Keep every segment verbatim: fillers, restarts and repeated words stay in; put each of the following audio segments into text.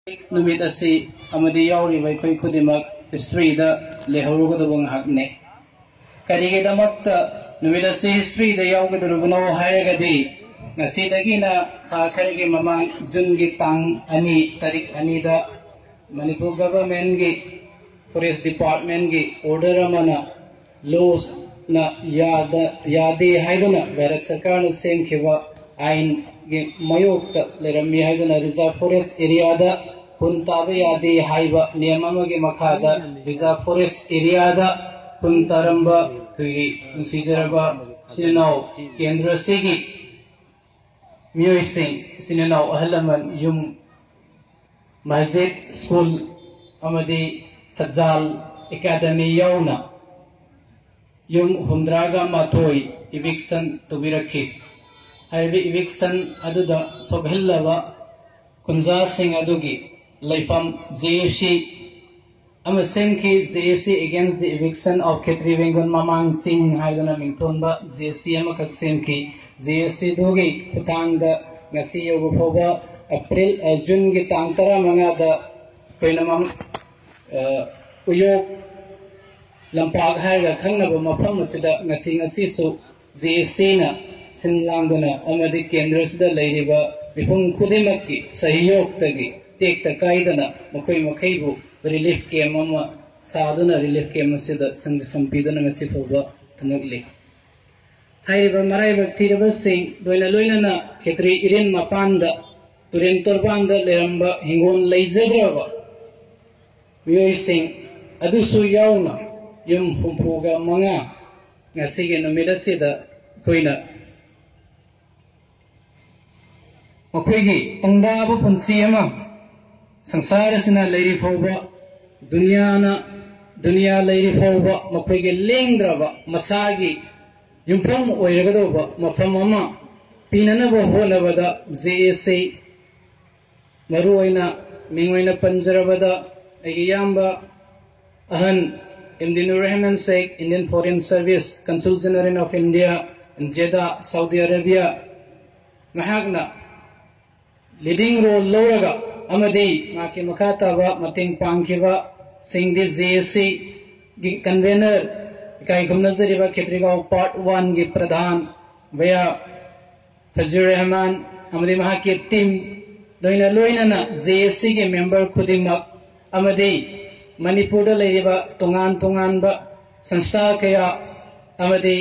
ꯅꯨꯃꯤꯠ ꯑꯁꯤ ꯑꯃꯗꯤ ꯌꯥꯎꯔꯤꯕ ꯑꯩꯈꯣꯏ ꯈꯨꯗꯤꯡꯃꯛ ꯍꯤꯁꯇ꯭ꯔꯤꯗ ꯂꯩꯍꯧꯔꯒꯗꯕ ꯉꯥꯏꯍꯥꯛꯅꯤ꯫ ꯀꯔꯤꯒꯤꯗꯃꯛꯇ ꯅꯨꯃꯤꯠ ꯑꯁꯤ ꯍꯤꯁꯇ꯭ꯔꯤꯗ ꯌꯥꯎꯒꯗꯧꯔꯤꯕꯅꯣ ꯍꯥꯏꯔꯒꯗꯤ, ꯉꯁꯤꯗꯒꯤꯅ ꯊꯥ ꯈꯔꯒꯤ ꯃꯃꯥꯡ, ꯖꯨꯟꯒꯤ ꯇꯥꯡ ꯑꯅꯤ, ꯇꯥꯔꯤꯛ ꯑꯅꯤꯗ ꯃꯅꯤꯄꯨꯔ ꯒꯚꯔꯟꯃꯦꯟꯒꯤ ꯐꯣꯔꯦꯁ ꯗꯤꯄꯥꯔꯠꯃꯦꯟꯒꯤ ꯑꯣꯔꯗꯔ ꯑꯃꯅ, ꯂꯣꯅ ꯌꯥꯗ-, ꯌꯥꯗꯦ ꯍꯥꯏꯗꯨꯅ ꯚꯥꯔꯠ ꯁꯔꯀꯥꯔꯅ ꯁꯦꯝꯈꯤꯕ ꯑꯥꯏꯟꯒꯤ ꯃꯥꯌꯣꯛꯇ ꯂꯩꯔꯝꯃꯤ ꯍꯥꯏꯗꯨꯅ ꯔꯤꯖꯥꯔꯚ ꯐꯣꯔꯦꯁ ꯑꯦꯔꯤꯌꯥꯗ ꯈꯨꯟ ꯇꯥꯕ ꯌꯥꯗꯦ ꯍꯥꯏꯕ ꯅꯤꯌꯝ ꯑꯃꯒꯤ ꯃꯈꯥꯗ ꯔꯤꯖꯥꯔꯚ ꯐꯣꯔꯦꯁ ꯑꯦꯔꯤꯌꯥꯗ ꯈꯨꯟ ꯇꯥꯔꯝꯕ ꯑꯩꯈꯣꯏꯒꯤ ꯅꯨꯡꯁꯤꯖꯔꯕ ꯏꯆꯤꯜ ꯏꯅꯥꯎ ꯀꯦꯟꯗ꯭ꯔ ꯑꯁꯤꯒꯤ ꯃꯤꯑꯣꯏꯁꯤꯡ, ꯏꯆꯤꯟ ꯏꯅꯥꯎ, ꯑꯍꯜ ꯂꯃꯟ, ꯌꯨꯝ, ꯃꯁꯖꯤꯗ, ꯁ꯭ꯀꯨꯜ ꯑꯃꯗꯤ ꯁꯖꯥꯜ ꯑꯦꯀꯥꯗꯃꯤ ꯌꯥꯎꯅ ꯌꯨꯝ ꯍꯨꯝꯗ꯭ꯔꯥꯒ ꯃꯥꯊꯣꯏ ꯏꯚꯤꯛꯁꯟ ꯇꯧꯕꯤꯔꯛꯈꯤ꯫ ꯍꯥꯏꯔꯤꯕ ꯏꯚꯤꯛꯁꯟ ꯑꯗꯨꯗ ꯁꯣꯛꯍꯜꯂꯕ ꯈꯨꯟꯖꯥꯁꯤꯡ ꯑꯗꯨꯒꯤ ꯂꯩꯐꯝ ꯖꯦ ꯑꯦ ꯁꯤ ꯑꯃ ꯁꯦꯝꯈꯤ꯫ "ꯖꯦ ꯑꯦ ꯁꯤ Against the Eviction of Khetri Bengal Mamang Ching" ꯍꯥꯏꯗꯨꯅ ꯃꯤꯡꯊꯣꯟꯕ ꯖꯦ ꯑꯦ ꯁꯤ ꯑꯃꯈꯛ ꯁꯦꯝꯈꯤ꯫ ꯖꯦ ꯑꯦ ꯁꯤꯗꯨꯒꯤ ꯈꯨꯠꯊꯥꯡꯗ ꯉꯁꯤ ꯌꯧꯕ ꯐꯥꯎꯕ, ꯑꯦꯄ꯭ꯔꯤꯜ, ꯑ, ꯖꯨꯟꯒꯤ ꯇꯥꯡ ꯇꯔꯥꯃꯉꯥꯗ ꯑꯩꯈꯣꯏꯅ ꯃꯝ-, ꯑ, ꯎꯌꯣꯛ ꯂꯝꯄꯥꯛ ꯍꯥꯏꯔꯒ ꯈꯪꯅꯕ ꯃꯐꯝ ꯑꯁꯤꯗ ꯉꯁꯤ, ꯉꯁꯤꯁꯨ ꯖꯦ ꯑꯦ ꯁꯤꯅ ꯁꯤꯟ ꯂꯥꯡꯗꯨꯅ ꯑꯃꯗꯤ ꯀꯦꯟꯗ꯭ꯔꯁꯤꯗ ꯂꯩꯔꯤꯕ ꯃꯤꯄꯨꯝ ꯈꯨꯗꯤꯡꯃꯛꯀꯤ ꯁꯍꯌꯣꯒꯇꯒꯤ ꯇꯦꯛꯇ ꯀꯥꯏꯗꯅ ꯃꯈꯣꯏ ꯃꯈꯩꯕꯨ ꯔꯤꯂꯤꯐ ꯀꯦꯝ ꯑꯃ ꯁꯥꯗꯨꯅ ꯔꯤꯂꯤꯐ ꯀꯦꯝ ꯑꯁꯤꯗ ꯁꯪꯖꯤꯐꯝ ꯄꯤꯗꯨꯅ ꯉꯁꯤ ꯐꯥꯎꯕ ꯊꯝꯂꯛꯂꯤ꯫ ꯍꯥꯏꯔꯤꯕ ꯃꯔꯥꯏꯕꯛ ꯊꯤꯔꯕꯁꯤꯡ, ꯂꯣꯏꯅ ꯂꯣꯏꯅꯅ ꯈꯦꯇ꯭ꯔꯤ ꯏꯔꯦꯟ ꯃꯄꯥꯟꯗ, ꯇꯨꯔꯦꯟ ꯇꯣꯔꯕꯥꯟꯗ ꯂꯩꯔꯝꯕ ꯍꯤꯡꯒꯣꯜ ꯂꯩꯖꯗ꯭ꯔꯕ ꯃꯤꯑꯣꯏꯁꯤꯡ ꯑꯗꯨꯁꯨ ꯌꯥꯎꯅ ꯌꯨꯝ ꯍꯨꯝꯐꯨꯒ ꯃꯉꯥ ꯉꯁꯤꯒꯤ ꯅꯨꯃꯤꯠ ꯑꯁꯤꯗ ꯑꯩꯈꯣꯏꯅ ꯃꯈꯣꯏꯒꯤ ꯇꯪꯗꯥꯕ ꯄꯨꯟꯁꯤ ꯑꯃ ꯁꯪꯁꯥꯔ ꯑꯁꯤꯅ ꯂꯩꯔꯤ ꯐꯥꯎꯕ, ꯗꯨꯅꯤꯌꯥꯅ, ꯗꯨꯅꯤꯌꯥ ꯂꯩꯔꯤ ꯐꯥꯎꯕ ꯃꯈꯣꯏꯒꯤ ꯂꯦꯡꯗ꯭ꯔꯕ ꯃꯁꯥꯒꯤ ꯌꯨꯝꯐꯝ ꯑꯣꯏꯔꯒꯗꯧꯕ ꯃꯐꯝ ꯑꯃ ꯄꯤꯅꯅꯕ ꯍꯣꯠꯅꯕꯗ ꯖꯦ ꯑꯦ ꯁꯤ, ꯃꯔꯨꯑꯣꯏꯅ ꯃꯤꯡ ꯑꯣꯏꯅ ꯄꯟꯖꯔꯕꯗ ꯑꯩꯒꯤ ꯏꯌꯥꯝꯕ ꯑꯍꯟ M D Nur Rahman Sheikh, Indian Foreign Service Consul General of India in Jeddah, Saudi Arabia, ꯃꯍꯥꯛꯅ ꯂꯤꯗꯤꯡ ꯔꯣꯜ ꯂꯧꯔꯒ ꯑꯃꯗꯤ ꯃꯍꯥꯛꯀꯤ ꯃꯈꯥ ꯇꯥꯕ ꯃꯇꯦꯡ ꯄꯥꯡꯈꯤꯕꯁꯤꯡꯗꯤ ꯖꯦ ꯑꯦꯁ ꯁꯤꯒꯤ ꯀꯟꯚꯦꯅꯔ, ꯏꯀꯥꯏ ꯈꯨꯝꯅꯖꯔꯤꯕ ꯈꯦꯇ꯭ꯔꯤꯒꯥꯎ ꯄꯥꯔꯠ ꯋꯥꯟꯒꯤ ꯄ꯭ꯔꯙꯥꯟ ꯚꯌꯥ ꯐꯖꯨꯔ ꯔꯦꯍꯃꯥꯟ ꯑꯃꯗꯤ ꯃꯍꯥꯛꯀꯤ ꯇꯤꯝ, ꯂꯣꯏꯅ ꯂꯣꯏꯅꯅ ꯖꯦ ꯑꯦꯁ ꯁꯤꯒꯤ ꯃꯦꯝꯕꯔ ꯈꯨꯗꯤꯡꯃꯛ ꯑꯃꯗꯤ ꯃꯅꯤꯄꯨꯔꯗ ꯂꯩꯔꯤꯕ ꯇꯣꯉꯥꯟ ꯇꯣꯉꯥꯟꯕ ꯁꯪꯁꯊꯥ ꯀꯌꯥ ꯑꯃꯗꯤ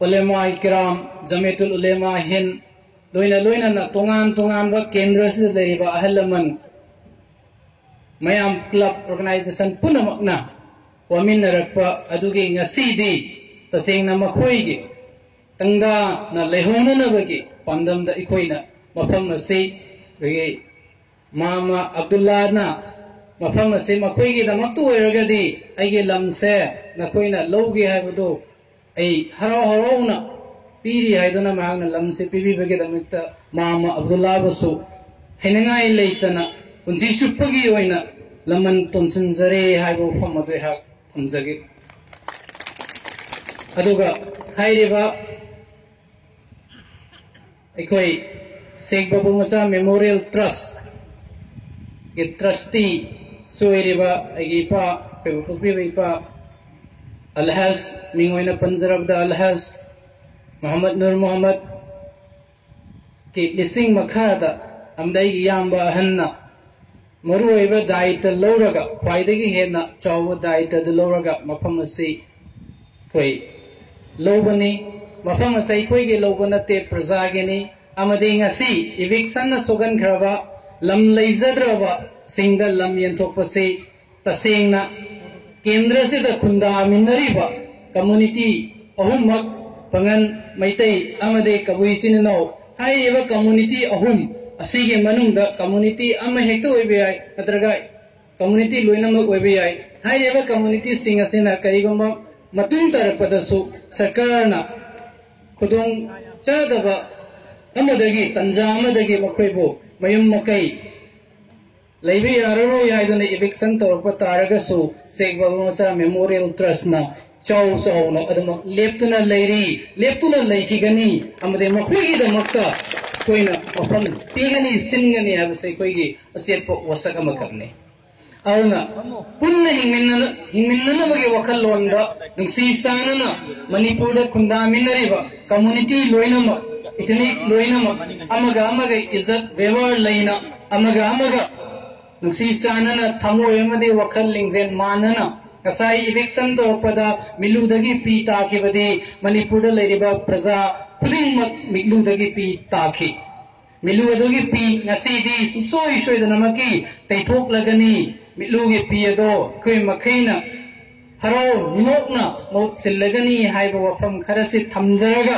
ꯎꯂꯦꯃꯥ ꯀꯤꯔꯥꯝ, ꯖꯃꯦꯇꯨꯜ ꯎꯂꯦꯃꯥ ꯍꯤꯟ, ꯂꯣꯏꯅ ꯂꯣꯏꯅꯅ ꯇꯣꯉꯥꯟ ꯇꯣꯉꯥꯟꯕ ꯀꯦꯟꯗ꯭ꯔꯁꯤꯗ ꯂꯩꯔꯤꯕ ꯑꯍꯜ ꯂꯃꯟ ꯃꯌꯥꯝ, ꯀ꯭ꯂꯕ ꯑꯣꯔꯒꯅꯥꯏꯖꯦꯁꯟ ꯄꯨꯝꯅꯃꯛꯅ ꯋꯥꯃꯤꯟꯅꯔꯛꯄ ꯑꯗꯨꯒꯤ ꯉꯁꯤꯗꯤ ꯇꯁꯦꯡꯅ ꯃꯈꯣꯏꯒꯤ ꯇꯪꯗꯥꯅ ꯂꯩꯍꯧꯅꯅꯕꯒꯤ ꯄꯥꯟꯗꯝꯗ ꯑꯩꯈꯣꯏꯅ ꯃꯐꯝ ꯑꯁꯤ, ꯑꯩꯈꯣꯏꯒꯤ ꯃꯥꯃ ꯑꯕꯗꯨꯜꯂꯥꯅ ꯃꯐꯝ ꯑꯁꯤ ꯃꯈꯣꯏꯒꯤꯗꯃꯛꯇ ꯑꯣꯏꯔꯒꯗꯤ ꯑꯩꯒꯤ ꯂꯝꯁꯦ ꯅꯈꯣꯏꯅ ꯂꯧꯒꯦ ꯍꯥꯏꯕꯗꯨ ꯑꯩ ꯍꯔꯥꯎ ꯍꯔꯥꯎꯅ ꯄꯤꯔꯤ ꯍꯥꯏꯗꯨꯅ ꯃꯍꯥꯛꯅ ꯂꯝꯁꯦ ꯄꯤꯕꯤꯕꯒꯤꯗꯃꯛꯇ ꯃꯥꯃ ꯑꯕꯗꯨꯜꯂꯥꯕꯨꯁꯨ ꯍꯥꯏꯅꯤꯡꯉꯥꯏ ꯂꯩꯇꯅ ꯄꯨꯟꯁꯤ ꯆꯨꯞꯄꯒꯤ ꯑꯣꯏꯅ ꯂꯃꯟ ꯇꯣꯟꯁꯤꯟꯖꯔꯦ ꯍꯥꯏꯕ ꯋꯥꯐꯝ ꯑꯗꯨ ꯑꯩꯍꯥꯛ ꯊꯝꯖꯒꯦ꯫ ꯑꯗꯨꯒ ꯍꯥꯏꯔꯤꯕ ꯑꯩꯈꯣꯏ ꯁꯦꯈ ꯕꯥꯕꯨ ꯃꯆꯥ ꯃꯦꯃꯣꯔꯤꯌꯦꯜ ꯇ꯭ꯔꯁꯀꯤ ꯇ꯭ꯔꯁꯇꯤꯁꯨ ꯑꯣꯏꯔꯤꯕ ꯑꯩꯒꯤ ꯏꯄꯥ, ꯑꯩꯈꯣꯏꯕꯨ ꯄꯣꯛꯄꯤꯕ ꯏꯄꯥ ꯑꯜꯍꯖ, ꯃꯤꯡ ꯑꯣꯏꯅ ꯄꯟꯖꯔꯕꯗ ꯑꯜꯍꯖ ꯃꯨꯍꯝꯃꯗ ꯅꯨꯔ ꯃꯨꯍꯝꯃꯗꯀꯤ ꯂꯤꯁꯤꯡ ꯃꯈꯥꯗ ꯑꯃꯗꯤ ꯑꯩꯒꯤ ꯏꯌꯥꯝꯕ ꯑꯍꯟꯅ ꯃꯔꯨꯑꯣꯏꯕ ꯗꯥꯌꯤꯇ꯭ꯋ ꯂꯧꯔꯒ, ꯈ꯭ꯋꯥꯏꯗꯒꯤ ꯍꯦꯟꯅ ꯆꯥꯎꯕ ꯗꯥꯌꯤꯇ꯭ꯋ ꯑꯗꯨ ꯂꯧꯔꯒ ꯃꯐꯝ ꯑꯁꯤ ꯑꯩꯈꯣꯏ ꯂꯧꯕꯅꯤ꯫ ꯃꯐꯝ ꯑꯁꯤ ꯑꯩꯈꯣꯏꯒꯤ ꯂꯧꯕ ꯅꯠꯇꯦ, ꯄ꯭ꯔꯖꯥꯒꯤꯅꯤ꯫ ꯑꯃꯗꯤ ꯉꯁꯤ ꯏꯚꯤꯛꯁꯟꯅ ꯁꯣꯛꯍꯟꯈ꯭ꯔꯕ ꯂꯝ ꯂꯩꯖꯗ꯭ꯔꯕꯁꯤꯡꯗ ꯂꯝ ꯌꯦꯟꯊꯣꯛꯄꯁꯤ ꯇꯁꯦꯡꯅ ꯀꯦꯟꯗ꯭ꯔꯁꯤꯗ ꯈꯨꯟꯗꯥꯃꯤꯟꯅꯔꯤꯕ ꯀꯝꯃꯨꯅꯤꯇꯤ ꯑꯍꯨꯝꯃꯛ, ꯄꯥꯉꯟ, ꯃꯩꯇꯩ ꯑꯃꯗꯤ ꯀꯕꯨꯏ ꯏꯆꯤꯟ ꯏꯅꯥꯎ, ꯍꯥꯏꯔꯤꯕ ꯀꯝꯃꯨꯅꯤꯇꯤ ꯑꯍꯨꯝ ꯑꯁꯤꯒꯤ ꯃꯅꯨꯡꯗ ꯀꯝꯃꯨꯅꯤꯇꯤ ꯑꯃ ꯍꯦꯛꯇ ꯑꯣꯏꯕ ꯌꯥꯏ, ꯅꯠꯇ꯭ꯔꯒ ꯀꯝꯃꯨꯅꯤꯇꯤ ꯂꯣꯏꯅꯃꯛ ꯑꯣꯏꯕ ꯌꯥꯏ꯫ ꯍꯥꯏꯔꯤꯕ ꯀꯝꯃꯨꯅꯤꯇꯤꯁꯤꯡ ꯑꯁꯤꯅ ꯀꯔꯤꯒꯨꯝꯕ ꯃꯇꯨꯡ ꯇꯥꯔꯛꯄꯗꯁꯨ ꯁꯔꯀꯥꯔꯅ ꯈꯨꯗꯣꯡ ꯆꯥꯗꯕ ꯑꯃꯗꯒꯤ, ꯇꯟꯖꯥ ꯑꯃꯗꯒꯤ ꯃꯈꯣꯏꯕꯨ ꯃꯌꯨꯝ ꯃꯀꯩ ꯂꯩꯕ ꯌꯥꯔꯔꯣꯏ ꯍꯥꯏꯗꯨꯅ ꯏꯚꯤꯛꯁꯟ ꯇꯧꯔꯛꯄ ꯇꯥꯔꯒꯁꯨ, ꯁꯦꯈ ꯕꯥꯕꯨ ꯃꯆꯥ ꯃꯦꯃꯣꯔꯤꯌꯦꯜ ꯇ꯭ꯔꯁꯅ ꯆꯥꯎ ꯆꯥꯎꯅ ꯑꯗꯨꯃꯛ ꯂꯦꯞꯇꯨꯅ ꯂꯩꯔꯤ, ꯂꯦꯞꯇꯨꯅ ꯂꯩꯈꯤꯒꯅꯤ꯫ ꯑꯃꯗꯤ ꯃꯈꯣꯏꯒꯤꯗꯃꯛꯇ ꯑꯩꯈꯣꯏꯅ ꯋꯥꯐꯝ ꯄꯤꯒꯅꯤ, ꯁꯤꯟꯒꯅꯤ ꯍꯥꯏꯕꯁꯦ ꯑꯩꯈꯣꯏꯒꯤ ꯑꯆꯦꯠꯄ ꯋꯥꯁꯛ ꯑꯃꯈꯛꯅꯤ꯫ ꯑꯗꯨꯅ ꯄꯨꯟꯅ ꯍꯤꯡꯃꯤꯟꯅꯅ-, ꯍꯤꯡꯃꯤꯟꯅꯅꯕꯒꯤ ꯋꯥꯈꯜꯂꯣꯟꯗ ꯅꯨꯡꯁꯤ ꯆꯥꯟꯅꯅ ꯃꯅꯤꯄꯨꯔꯗ ꯈꯨꯟꯗꯥꯃꯤꯟꯅꯔꯤꯕ community ꯂꯣꯏꯅꯃꯛ, ethnic ꯂꯣꯏꯅꯃꯛ ꯑꯃꯒ ꯑꯃꯒ ꯏꯖꯠ ꯕꯦꯕꯥꯔ ꯂꯩꯅ ꯑꯃꯒ ꯑꯃꯒ ꯅꯨꯡꯁꯤ ꯆꯥꯟꯅꯅ ꯊꯃꯣꯏ ꯑꯃꯗꯤ ꯋꯥꯈꯜ ꯂꯤꯡꯖꯦꯜ ꯃꯥꯟꯅꯅ ꯉꯁꯥꯏ eviction ꯇꯧꯔꯛꯄꯗ ꯃꯤꯠꯂꯨꯗꯒꯤ ꯄꯤ ꯇꯥꯈꯤꯕꯗꯤ ꯃꯅꯤꯄꯨꯔꯗ ꯂꯩꯔꯤꯕ ꯄ꯭ꯔꯖꯥ ꯈꯨꯗꯤꯡꯃꯛ ꯃꯤꯠꯂꯨꯗꯒꯤ ꯄꯤ ꯇꯥꯈꯤ꯫ ꯃꯤꯠꯂꯨ ꯑꯗꯨꯒꯤ ꯄꯤ ꯉꯁꯤꯗꯤ ꯁꯨꯡꯁꯣꯏ ꯁꯣꯏꯗꯅꯃꯛꯀꯤ ꯇꯩꯊꯣꯛꯂꯒꯅꯤ꯫ ꯃꯤꯠꯂꯨꯒꯤ ꯄꯤ ꯑꯗꯣ ꯑꯩꯈꯣꯏ ꯃꯈꯩꯅ ꯍꯔꯥꯎ ꯃꯤꯅꯣꯛꯅ ꯃꯍꯨꯠ ꯁꯤꯜꯂꯒꯅꯤ ꯍꯥꯏꯕ ꯋꯥꯐꯝ ꯈꯔꯁꯤ ꯊꯝꯖꯔꯒ,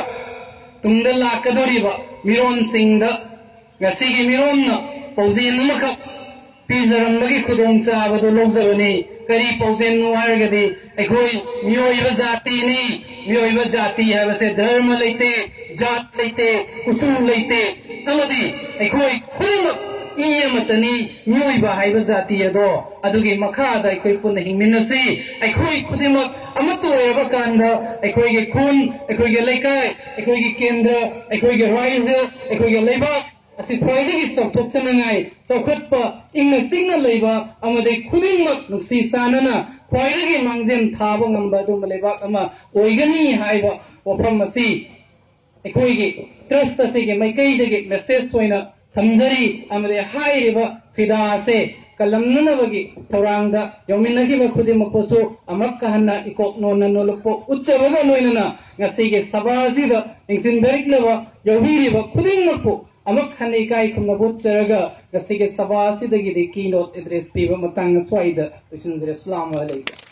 ꯇꯨꯡꯗ ꯂꯥꯛꯀꯗꯧꯔꯤꯕ ꯃꯤꯔꯣꯟꯁꯤꯡꯗ ꯉꯁꯤꯒꯤ ꯃꯤꯔꯣꯟꯅ ꯄꯥꯎꯖꯦꯜ ꯑꯃꯈꯛ ꯄꯤꯖꯔꯝꯕꯒꯤ ꯈꯨꯗꯣꯡꯆꯥꯕꯗꯨ ꯂꯧꯖꯕꯅꯤ꯫ ꯀꯔꯤ ꯄꯥꯎꯖꯦꯜꯅꯣ ꯍꯥꯏꯔꯒꯗꯤ, ꯑꯩꯈꯣꯏ ꯃꯤꯑꯣꯏꯕ ꯖꯥꯇꯤꯅꯤ꯫ ꯃꯤꯑꯣꯏꯕ ꯖꯥꯇꯤ ꯍꯥꯏꯕꯁꯦ ꯙꯔꯃ ꯂꯩꯇꯦ, ꯖꯥꯠ ꯂꯩꯇꯦ, ꯀꯨꯆꯨ ꯂꯩꯇꯦ, ꯑꯃꯗꯤ ꯑꯩꯈꯣꯏ ꯈꯨꯗꯤꯡꯃꯛ ꯏ ꯑꯃꯠꯇꯅꯤ꯫ ꯃꯤꯑꯣꯏꯕ ꯍꯥꯏꯕ ꯖꯥꯇꯤ ꯑꯗꯣ, ꯑꯗꯨꯒꯤ ꯃꯈꯥꯗ ꯑꯩꯈꯣꯏ ꯄꯨꯟꯅ ꯍꯤꯡꯃꯤꯟꯅꯁꯤ꯫ ꯑꯩꯈꯣꯏ ꯈꯨꯗꯤꯡꯃꯛ ꯑꯃꯠꯇ ꯑꯣꯏꯔꯕ ꯀꯥꯟꯗ ꯑꯩꯈꯣꯏꯒꯤ ꯈꯨꯟ, ꯑꯩꯈꯣꯏꯒꯤ ꯂꯩꯀꯥꯏ, ꯑꯩꯈꯣꯏꯒꯤ ꯀꯦꯟꯗ꯭ꯔ, ꯑꯩꯈꯣꯏꯒꯤ ꯔꯥꯏꯖ, ꯑꯩꯈꯣꯏꯒꯤ ꯂꯩꯕꯥꯛ ꯑꯁꯤ ꯈ꯭ꯋꯥꯏꯗꯒꯤ ꯆꯥꯎꯊꯣꯛꯆꯅꯤꯡꯉꯥꯏ, ꯆꯥꯎꯈꯠꯄ, ꯏꯪꯅ ꯆꯤꯛꯅ ꯂꯩꯕ ꯑꯃꯗꯤ ꯈꯨꯗꯤꯡꯃꯛ ꯅꯨꯡꯁꯤ ꯆꯥꯟꯅꯅ ꯈ꯭ꯋꯥꯏꯗꯒꯤ ꯃꯥꯡꯖꯤꯜ ꯊꯥꯕ ꯉꯝꯕ ꯑꯗꯨꯒꯨꯝꯕ ꯂꯩꯕꯥꯛ ꯑꯃ ꯑꯣꯏꯒꯅꯤ ꯍꯥꯏꯕ ꯋꯥꯐꯝ ꯑꯁꯤ ꯑꯩꯈꯣꯏꯒꯤ ꯇ꯭ꯔꯁ ꯑꯁꯤꯒꯤ ꯃꯥꯏꯀꯩꯗꯒꯤ ꯃꯦꯁꯦꯖ ꯑꯣꯏꯅ ꯊꯝꯖꯔꯤ꯫ ꯑꯃꯗꯤ ꯍꯥꯏꯔꯤꯕ ꯐꯤꯗꯥ ꯑꯁꯦ ꯀꯜꯂꯝꯅꯅꯕꯒꯤ ꯊꯧꯔꯥꯡꯗ ꯌꯥꯎꯃꯤꯟꯅꯈꯤꯕ ꯈꯨꯗꯤꯡꯃꯛꯄꯨꯁꯨ ꯑꯃꯨꯛꯀ ꯍꯟꯅ ꯏꯀꯣꯛ ꯅꯣꯟꯅ ꯅꯣꯂꯨꯛꯄ ꯎꯠꯆꯕꯒ ꯂꯣꯏꯅꯅ ꯉꯁꯤꯒꯤ ꯁꯚꯥ ꯑꯁꯤꯗ ꯅꯤꯡꯁꯤꯡꯕꯤꯔꯛꯂꯕ ꯌꯥꯎꯕꯤꯔꯤꯕ ꯈꯨꯗꯤꯡꯃꯛꯄꯨ ꯑꯃꯨꯛ ꯍꯟꯅ ꯏꯀꯥꯏ ꯈꯨꯝꯅꯕ ꯎꯠꯆꯔꯒ ꯉꯁꯤꯒꯤ ꯁꯚꯥ ꯑꯁꯤꯗꯒꯤꯗꯤ keynote address ꯄꯤꯕ ꯃꯇꯥꯡ ꯑꯁ꯭ꯋꯥꯏꯗ ꯂꯣꯏꯁꯤꯟꯖꯔꯦ꯫ ꯑꯁꯂꯥꯃꯨ ꯑꯂꯩꯀꯨꯝ꯫